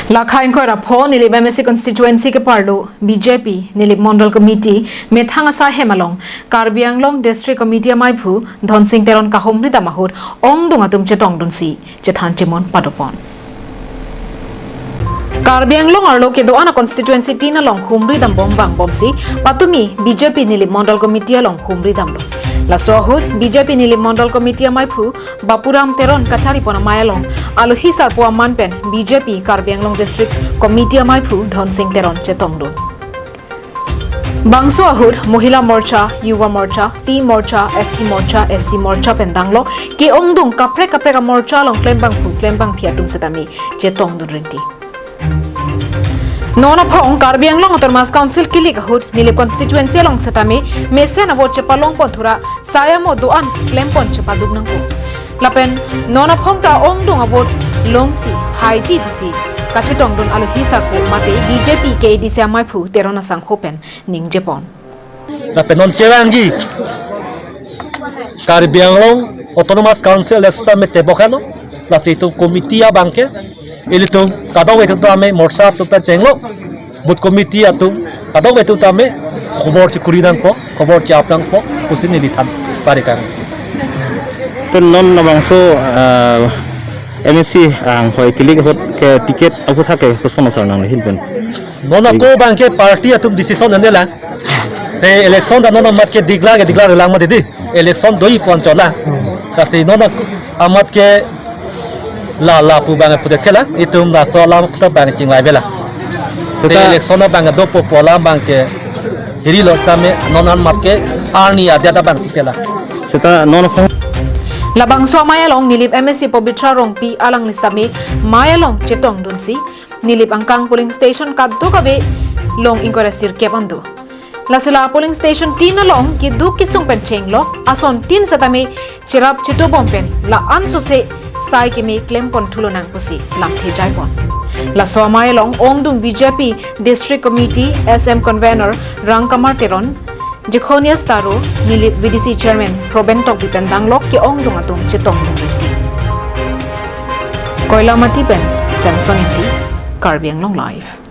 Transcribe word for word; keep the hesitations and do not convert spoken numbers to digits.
Lakha ingkoi ra pho Nilip M A C constituency keparlo B J P Nilip Mondol Committee methang asai hem along Karbi Anglong District Committee amaiphu Dhonsing Teron kahumri dam ahut ongdung atum chetongdunsi chethan chemun padopon. Karbi Anglong arlo kedo-an a constituency tin along humri dambom vangbomsi patumi B J P Nilip Mondol Committee along humri damlo. Laso ahut B J P Nilip Mondol Committee amaiphu Bapuram Teron kacharipon amei along alohi sarpo aman pen B J P Karbi Anglong District Committee amaiphu Dhonsing Teron chetongdun. Bangso ahut Mohila Morcha, Yuva Morcha, Tea Morcha, S T Morcha, S C Morcha pen danglo ke-ongdung kaprek kaprek a morcha along klembangphu klembangphi atum setame chetongdun rinti. Non aphong Karbi Anglong Autonomous Council kilik ahut Nilip constituency along setame mesen a vote chepalongpon thura sai amo do-an klempon chepaduk nangkok. Lapen non aphong ta ongdung a vote longsi haiji pusi kachetongdun alohi sarpo mate B J P K A D C amaiphu Teron asangho pen ningjepon. Lapen non kevangji Karbi Anglong Autonomous Council election tame tebok helo. Lasi itum committee abangke ilitum kadokave atum tame morcha atum pen chenglo. Booth committee atum kadokave atum tame khobor chekuri nangpo, khobor che-ap nangpo pusi neli than pari kang. Pen non labangso, ah, M A C anghoi kilik ahut ke ticket aphuthak ke koson asar nanglehin pen. Non ako abangke party atum decision anela. Te election ta non amat ke declare ke declare lang mati di. Election doji pon chola. Lasi non ak-, amat ke la lapu abang pudet kela. Itum laso alam puta abang chinglai bela. Te Seta election abang dopo pu alam abangke hirilo setame non amat ke arni adia abang tikela. Seta non aphong. Labangso amei along Nilip M A C Pabitra Rongpi alangli setame mei along chetongdunsi Nilip angkang polling station kadokave along ingkoi ra sirkep an do. Lasi la polling station tin along keduk kesung pen chenglok ason tin setame cherap chetobom pen la-an sose sai keme klempon thulonang pusi lamthe jaipon. Laso amei along ongdung B J P District Committee S M Convener Rangkamar Teron, Jechonias Taro, Nilip V D C Chairman Proben Tokbi pen danglok ke-ongdung atum chetongdun rinti. Koilamati pen Samson Ingti, Karbi Anglong Live.